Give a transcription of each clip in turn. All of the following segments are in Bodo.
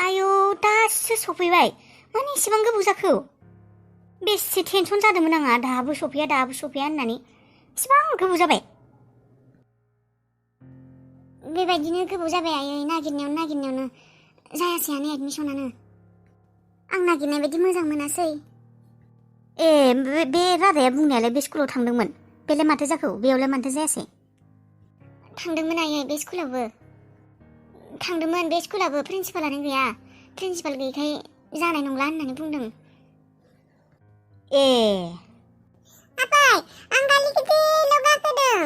आयौ दासो सफैबाय माने इसेबां गोबाव जाखो बेसे टेनसन जादोंमोन आंहा दाबो सफैया होननानै इसेबां गोबाव जाबाय बेबायदिनो गोबाव जाबाय आयै नागिरनायावनो जायासैयानो एडमिसनानो आं नागिरनाय बायदि मोजां मोनासै ए बे रादाया बुंनायालाय बे स्कुलाव थांदोंमोन बेलाय माथो जाखो बेयावलाय माथो जायासै थांदोंमोन आयै बे स्कुलावबो थांदोंमोन बे स्कुलाबो प्रिन्सिपालानो गैया प्रिन्सिपाल गैयैखाय जानाय नंला होननानै बुंदों ए आफाय आं गारि गिदिराव गाखोदों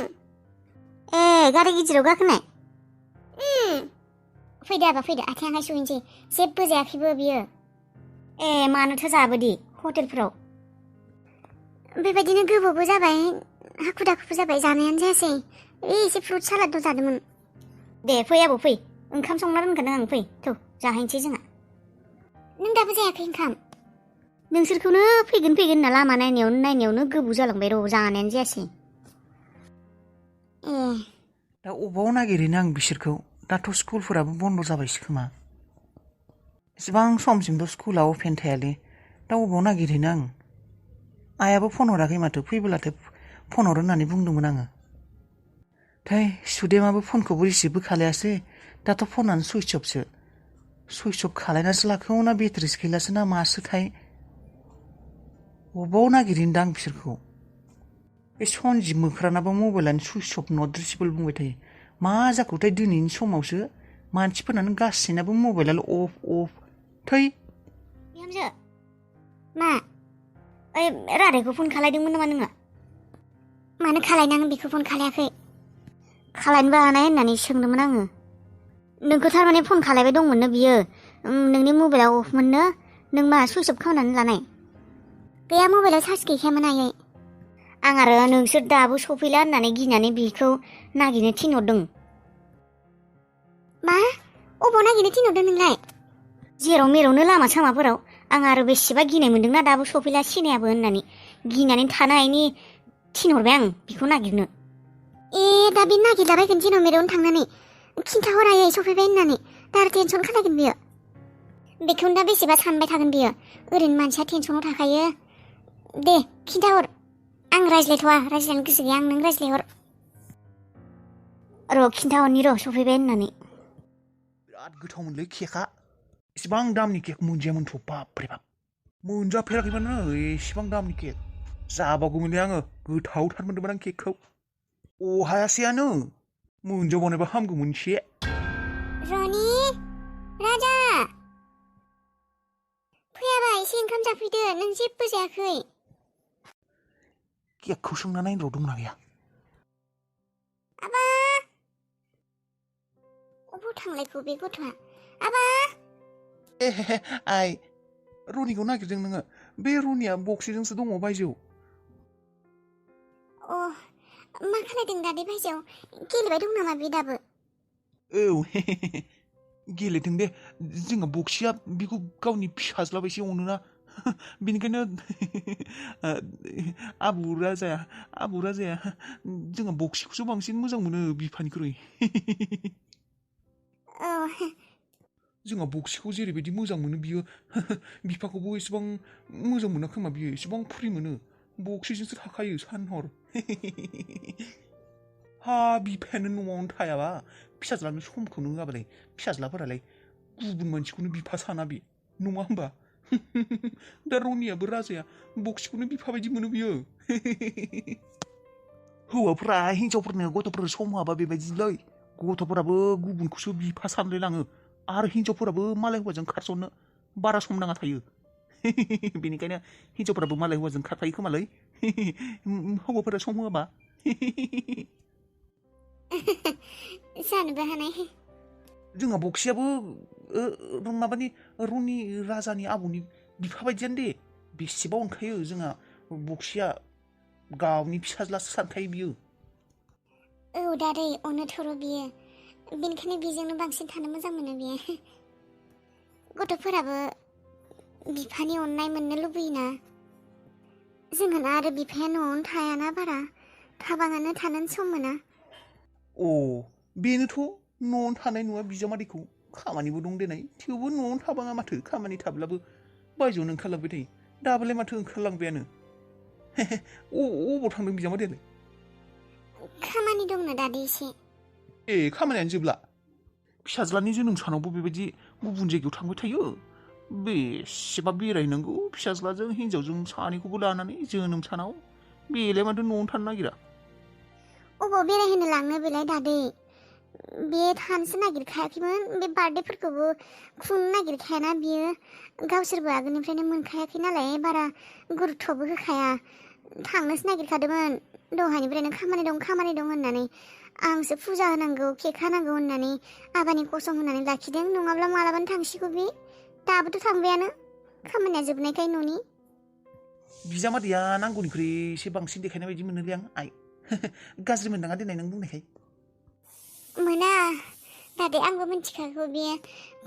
ए गारि गिदिराव गाखोनाय फैदो आबा फैदो आथिं आखाइ सुहैनोसै जेबो जायाखैबो बियो ए मानोथो जाबोदि हटेलफोराव बेबायदिनो गोबावबो जाबाय हाखु दाखुबो जाबाय जानायानो जायासै एसे फ्रुट सालादल' जादोंमोन दे फै आबौ फै ओंखाम संना दोनखादों आं फै थौ जाहैनोसै जोंहा नों दाबो जायाखै ओंखाम नोंसोरखौनो फैगोन होनना लामा नायनायावनो गोबाव जालांबाय र' जानायानो जायासै ए दा अबाव नागिरहैनो आं बिसोरखौ दाथ' स्कुलफोराबो बन्द जाबायसो खोमा एसेबां समसिमथ' स्कुलाव अपेन थायालै दा अबाव नागिरहैनो आं आइयाबो फन हराखै माथो फैबोलाथाय फन हर होननानै बुंदोंमोन आङो थाय सुदेमाबो फनखौबो रिसिभबो खालायासै दाथ' फनानो सुइच अफ खालायनासो लाखो ना बेटारिस गैलासो ना मासोथाय अबाव नागिरहैनो दा आं बिसोरखौ बे सनजिब मोख्रानाबो मबाइलानो सुइच अफ नट रिचेबल बुंबाय थायो मा जाखोथाय दिनैनि समावसो मानसिफोरनानो गासैनाबो मबाइलाल अफ थै बिहामजो मा ओइ राधाखौ फन खालायदोंमोन नामा नोङो मानो खालायनाङो बेखौ फन खालायाखै खालायनोबो हानाय होननानै सोंदोंमोन आङो नोंखौ थारमाने फन खालायबाय दंमोननो बियो नोंनि मबाइलाव अफ मोननो नों मा सुइच अफ खालामनानै लानाय गैया मबाइलाव चार्ज गैखायामोन आयै आं आरो नोंसोर दाबो सफैला होननानै गिनानै बिखौ नागिरनो थिनहरदों मा अबाव नागिरनो थिनहरदों नोंलाय जेराव मेरावनो लामा सामाफोराव आं आरो बेसेबा गिनाय मोन्दोंना दाबो सफैला सिनायाबो होननानै गिनानै थानो हायैनि थिनहरबाय आं बिखौ नागिरनो ए दा बे नागिरलाबायगोन जेराव मेरावनो थांनानै खिन्थाहर आयै सफैबाय होननानै दा आरो टेनसन खालायगोन बियो बेखौनो दा बेसेबा सानबाय थागोन बियो ओरैनो मानसिया टेनसनाव थाखायो दे खिन्थाहर आं रायज्लायनो गोसो गैया आं नों रायज्लायहर र' खिन्थाहरनि र' सफैबाय होननानै बिराद गोथावमोनलै केकआ एसेबां दामनि केक मोनजायामोनथ' बाबरे बाब मोनजाफेराखैमोन एसेबां दामनि केक जाबावगौमोनलै आङो गोथावथार मोनदोंमोन आं केकखौ अहायासैयानो मोनजाबावनायबा हामगौमोन एसे रनि राजा फैयाबा एसे ओंखाम जाफैदो नों जेबो जायाखै केकखौ सोंना नायनो र' दंना गैया आबा अबाव थांलायखो बे गथ'आ आबा ए आइ रनिखौ नागिरदों नोङो बे रनिया बक्सिजोंसो दङ बायजोआव अ मा खालायदों दा बे बायजोआव गेलेबाय दं नामा बे दाबो औ गेलेदों बे जोंहा बक्सिया बेखौ गावनि फिसाज्ला बायदि अनोना बेनिखायनो आबौ राजाया जोंहा बक्सिखौसो बांसिन मोजां मोनो बिफानिख्रुइ जोंहा बक्सिखौ जेरैबायदि मोजां मोनो बियो बिफाखौबो एसेबां मोजां मोना खोमा बियो एसेबां फ्रि मोनो बक्सिजोंसो थाखायो सान हर हा बिफायानो न'आवनो थायाबा फिसाज्लानो समखौनो होआबालाय फिसाज्लाफोरालाय गुबुन मानसिखौनो बिफा साना बे नङा होमबा दा रनियाबो राजाया बक्सिखौनो बिफा बायदि मोनो बियो हौवाफ्रा हिनजावफोरनो गथ'फोरनो सम होआबा बेबायदिलै गथ'फोराबो गुबुनखौसो बिफा सानलायलाङो आरो हिनजावफोराबो मालाय हौवाजों खारसननो बारा सम नाङा थायो बेनिखायनो हिनजावफोराबो मालाय हौवाजों खारफायो खोमालै हौवाफोरा सम होआबा जानोबो हानाय जोंहा बक्सियाबो माबानि रनि राजानि आबौनि बिफा बायदियानो दे बेसेबा अनखायो जोंहा बक्सिया गावनि फिसाज्लासो सानखायो बियो औ दादै अनो थर' बियो बेनिखायनो बेजोंनो बांसिन थानो मोजां मोनो बियो गथ'फोराबो बिफानि अननाय मोननो लुबैयोना जोंहाना आरो बिफाया न'आवनो थायाना बारा थाबाङानो थानोनो सम मोना बेनोथ' न'आवनो थानाय नङा बिजामादैखौ खामानिबो दं देनाय थेवबो न'आवनो थाबाङा माथो खामानि थाब्लाबो बायजोआवनो ओंखारलांबाय थायो दाबोलाय माथो ओंखारलांबायानो अबाव थांदों बिजामादैयालाय खामानि दंनो दादै एसे खामानियानो जोबला फिसाज्लानि जोनोम सानावबो बेबायदि गुबुन जायगायाव थांबाय थायो बेसेबा बेरायनांगौ फिसाज्लाजों हिनजावजों सानैखौबो लानानै जोनोम सानाव बेलाय माथो न'आवनो थानो नागिरा अबाव बेरायहोनो लांनो बेलाय दादै बे थानोसो नागिरखायाखैमोन बे बार्थडेफोरखौबो खुंनो नागिरखायाना बियो गावसोरबो आगोलनिफ्रायनो मोनखायाखै नालाय बारा गुरुत्वबो होखाया थांनोसो नागिरखादोंमोन दहायनिफ्रायनो खामानि दं होननानै आंसो फुजा होनांगौ केक हानांगौ होननानै आबानि कसम होनानै लाखिदों नङाब्ला मालाबानो थांसिगौ बे दाबोथ' थांबायानो खामानिया जोबनायखाय न'नि बिजामादैया नांगौनिख्रुइ एसे बांसिन देखायनाय बायदि मोनोलै आं आइ गाज्रि मोननाङा देनाय नों बुंनायखाय मोना दादै आंबो मिथिखागौ बेयो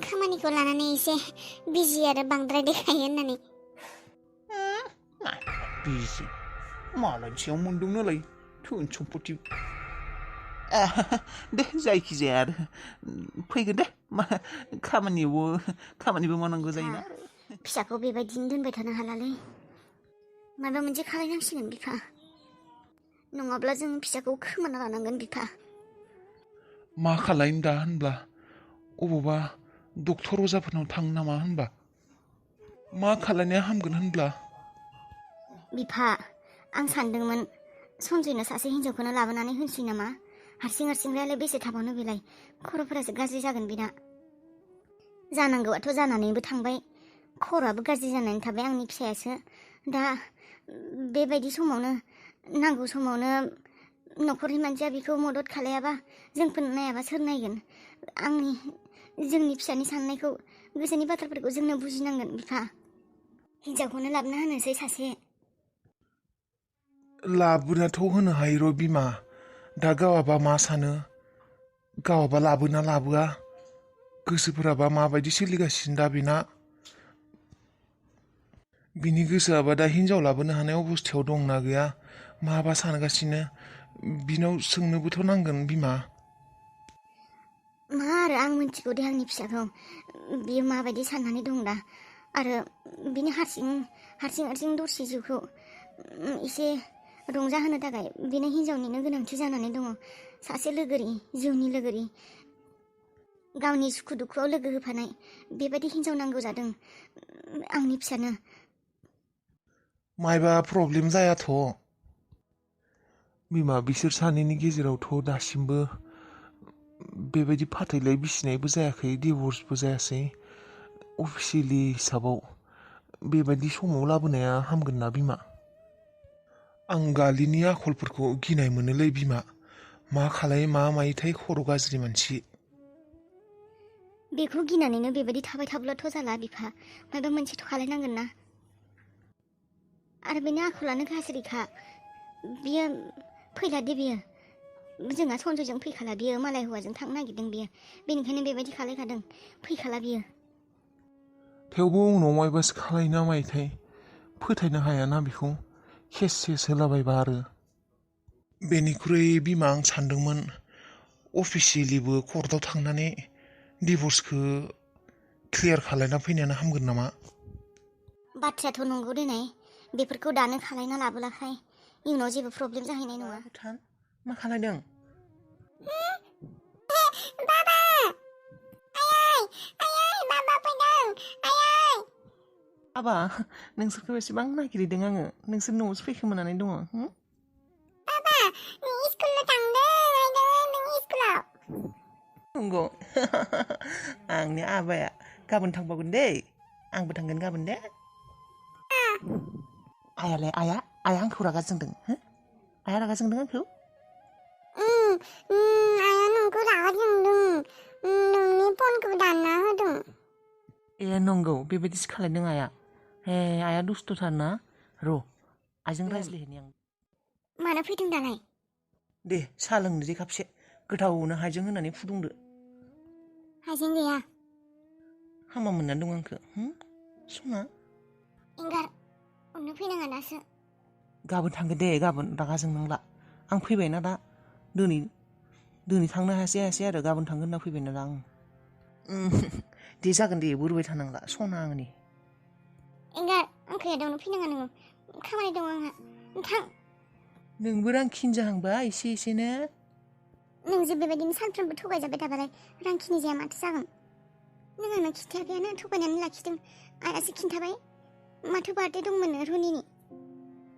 खामानिखौ लानानै एसे बिजि आरो बांद्राय देखायो होननानै बिजि मालायनि सायाव मोनदों नालाय धोन सम्पति दे जायखिजाया आरो फैगोन दे खामानिबो मावनांगौ जायोना फिसाखौ बेबायदिनो दोनबाय थानो हालालै माबा मोनसे खालायनांसिगोन बिफा नङाब्ला जों फिसाखौ खोमाना लानांगोन बिफा मा खालायनो दा होनब्ला अबावबा डक्टर अजाफोरनाव थाङो नामा होनबा मा खालायनाया हामगोन होनब्ला बिफा आं सानदोंमोन सन्जयनो सासे हिन्जावखौनो लाबोनानै होनसै नामा हारसिंलाय बेसे थाबावनो बेलाय खर'फोरासो गाज्रि जागोन बेना जानांगौआथ' जानानैबो थांबाय खर'आबो गाज्रि जानानै थाबाय आंनि फिसायासो दा बेबायदि समावनो नांगौ समावनो न'खरनि मानसिया बेखौ मदद खालायाबा जोंफोरनो नायाबा सोर नायगोन जोंनि फिसानि साननायखौ गोसोनि बाथ्राफोरखौ जोंनो बुजिनांगोन बिफा हिन्जावखौनो लाबोना होनोसै सासे लाबोनाथ' होनो हायो र' बिमा दा गावाबा मा सानो गावाबा लाबोना लाबोआ गोसोफोराबा माबायदि सोलिगासिनो दा बेना बिनि गोसोआबा दा हिन्जाव लाबोनो हानाय अबस्थायाव दंना गैया माबा सानगासिनो बिनाव सोंनोबोथ' नांगोन बिमा मा आरो आं मिथिगौ दे आंनि फिसाखौ बियो माबायदि साननानै दं दा आरो बिनि हारसिं दरसे जिउखौ एसे रंजाहोनो थाखाय बिनो हिन्जावनिनो गोनांथि जानानै दङ सासे लोगोरि जिउनि लोगोरि गावनि सुखु दुखुआव लोगो होफानाय बेबायदि हिन्जाव नांगौ जादों आंनि फिसानो मायबा प्रब्लेम जायाथ' बिमा बिसोर सानैनि गेजेरावथ' दासिमबो बेबायदि फाथैलाय बिसिनायबो जायाखै डिभर्सबो जायासै अफिसियेलि हिसाबाव बेबायदि समाव लाबोनाया हामगोन ना बिमा आं गालिनि आखलफोरखौ गिनाय मोनोलै बिमा मा खालाय मा मायोथाय खर' गाज्रि मानसि बेखौ गिनानैनो बेबायदि थाबाय थाब्लाथ' जाला बिफा माबा मोनसेथ' खालायनांगोन ना आरो बेनि आखलानो गाज्रिखा बियो फैला दे बियो जोंहा सन्जयजों फैखाला बियो मालाय हौवाजों थांनो नागिरदों बियो बेनिखायनो बेबायदि खालायखादों फैखाला बियो थेवबो उनाव मायबासो खालायना मायोथाय फोथायनो हायाना बेखौ केस होलाबायबा आरो बेनिख्रुइ बिमा आं सानदोंमोन अफिसियेलिबो कर्टआव थांनानै डिभर्सखौ क्लियार खालायना फैनायानो हामगोन नामा बाथ्रायाथ' नंगौ देनाय बेफोरखौ दानो खालायना लाबोलाखाय इयुनाव जेबो प्रब्लेम जाहैनाय नङा मा खालायदों बाबा आयै बाबा फैदों आयै आबा नोंसोरखौ एसेबां नागिरदों आङो नोंसोर न'आवसो फैखोमानानै दङ बाबा स्कुलाव थांदों नों स्कुलाव नंगौ आंनि आबाया गाबोन थांबावगोन दे आंबो थांगोन गाबोन दे आया आंखौ रागा जोंदों आया रागा जोंदों आंखौ आया नोंखौ रागा जोंदों नोंनि फनखौ दानना होदों नंगौ बेबायदिसो खालायदों आया दुस्थ'थार ना र' आइजों रायज्लायहैनि आं मानो फैदों दालाय दे साहा लोंनो दे कापसे गोथावनो हाइजें होनानै फुदुंदो हाइजें गैया हामा मोननानै दं आंखौ सना एंगार उननो फैनाङा दासो गाबोन थांगोन दे गाबोन रागा जोंनांला आं फैबायना दा दिनै थांनो हायासै आरो गाबोन थांगोन होनना फैबायना दा आं दे जागोन दे बुरबाय थानांला सना आंनि एंगार आंखौ एदावनो फैनाङा नोङो खामानि दङ आंहा थां नोंबो रां खिनजाहांबाय एसे एसेनो नोंजों बेबायदिनो सानफ्रोमबो थगायजाबाय थाबालाय रांखिनि जाया माथो जागोन नों आंनो खिन्थायाखैयानो थगायनानै लाखिदों आइयासो खिन्थाबाय माथो बार्थडे दंमोननो रनिनि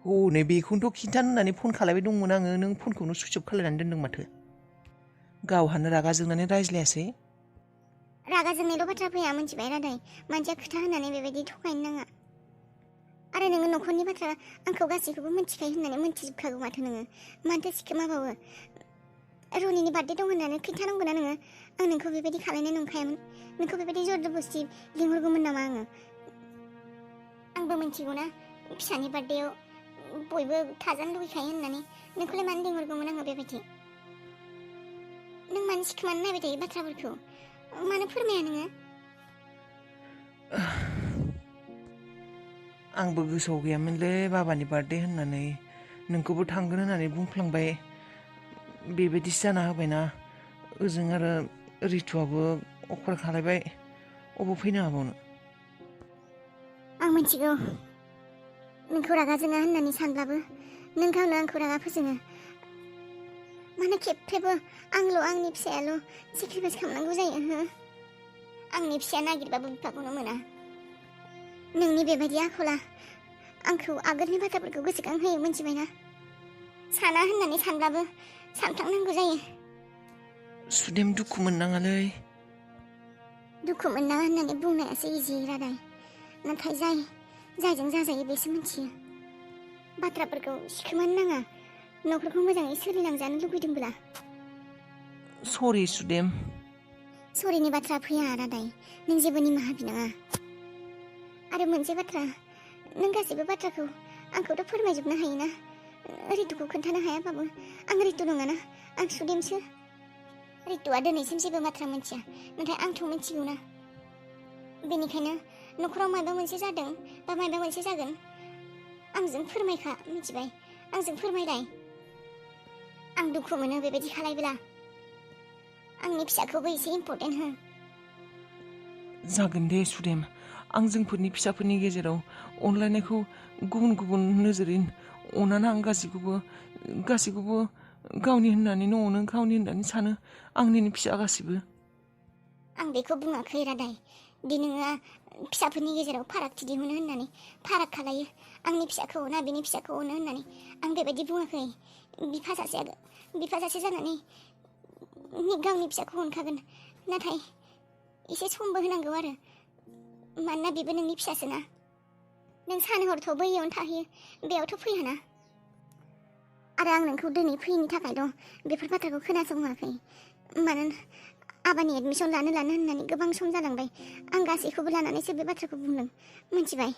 हनै बेखौनोथ' खिन्थानो होननानै फन खालायबाय दंमोन आङो नों फनखौनो सुइच अफ खालायनानै दोनदों माथो गावहानो रागा जोंनानै रायज्लायासै रागा जोंनायल' बाथ्रा फैया मिथिबाय रादाय मानसिया खोथा होनानै बेबायदि थगायनो नाङा आरो नोङो न'खरनि बाथ्रा आंखौ गासैखौबो मिथिखायो होननानै मिथिजोबखागौ माथो नोङो मानोथो सिखोमाबावो रनिनि बार्थडे दं होननानै खिन्थानांगौ ना नोङो आं नोंखौ बेबायदि खालायनाय नंखायामोन नोंखौ बेबायदि जरजबस्ति लिंहरगौमोन नामा आङो आंबो मिथिगौना फिसानि बार्थडेयाव बयबो थाजानो लुगैखायो होननानै नोंखौलाय मानो लिंहरगौमोन आङो बेबायदि नों मानो सिखोमानो नायबाय थायो बाथ्राफोरखौ मानो फोरमाया नोङो आंबो गोसोआव गैयामोनलै बाबानि बार्थडे होननानै नोंखौबो थांगोन होननानै बुंफ्लांबाय बेबायदिसो जाना होबायना ओजों आरो रितुआबो अफार खालायबाय अबाव फैनो हाबावनो आं मिथिगौ नोंखौ रागा जोङा होननानै सानब्लाबो नों गावनो आंखौ रागा फोजोङो मानो खेबफ्रेबो आंनि फिसायाल' सेक्रिफाइस खालामनांगौ जायो हो आंनि फिसाया नागिरबाबो बिफाखौनो मोना नोंनि बेबायदि आखला आंखौ आगोलनि बाथ्राफोरखौ गोसोखांहोयो मिथिबायना साना होननानै सानब्लाबो सानफ्लांनांगौ जायो सुदेम दुखु मोननाङालै दुखु मोननाङा होननानै बुंनायासो इजि रादाय नाथाय जायजों जाजायो बेसो मिथियो बाथ्राफोरखौ सिखोमानो नाङा न'खरखौ मोजाङै सोलिलांजानो लुगैदोंब्ला सरि सुदेम सरिनि बाथ्रा फैया रादाय नों जेबो निमाहा बिनाङा आरो मोनसे बाथ्रा नों गासैबो बाथ्राखौ आंखौथ' फोरमायजोबनो हायोना रितुखौ खोन्थानो हायाबाबो आं रितु नङाना आं सुदेमसो रितुआ दिनैसिम जेबो बाथ्रा मिथिया नाथाय आंथ' मिथिगौना बेनिखायनो न'खराव माबा मोनसे जादों बा माबा मोनसे जागोन आंजों फोरमायखा मिथिबाय आंजों फोरमायलाय आं दुखु मोनो बेबायदि खालायब्ला आंनि फिसाखौबो एसे इम्पर्टेन्ट हो जागोन दे सुदेम आं जोंफोरनि फिसाफोरनि गेजेराव अनलायनायखौ गुबुन गुबुन नोजोरै अनाना आं गासैखौबो गावनि होननानैनो अनो गावनि होननानै सानो आंनिनो फिसा गासिबो आं बेखौ बुङाखै रादाय दि नोङो फिसाफोरनि गेजेराव फारागथि दिहुनो होननानै फाराग खालायो आंनि फिसाखौ अना बिनि फिसाखौ अनो होननानै आं बेबायदि बुङाखै बिफा सासे जानानै गावनि फिसाखौ अनखागोन नाथाय एसे समबो होनांगौ आरो मानोना बेबो नोंनि फिसासोना नों सान हरथ' बैयावनो थाहैयो बेयावथ' फैयाना आरो आं नोंखौ दिनै फैयैनि थाखायल' बेफोर बाथ्राखौ खोनासङाखै मानोना आबानि एडमिसन लानो होननानै गोबां सम जालांबाय आं गासैखौबो लानानैसो बे बाथ्राखौ बुंदों मिथिबाय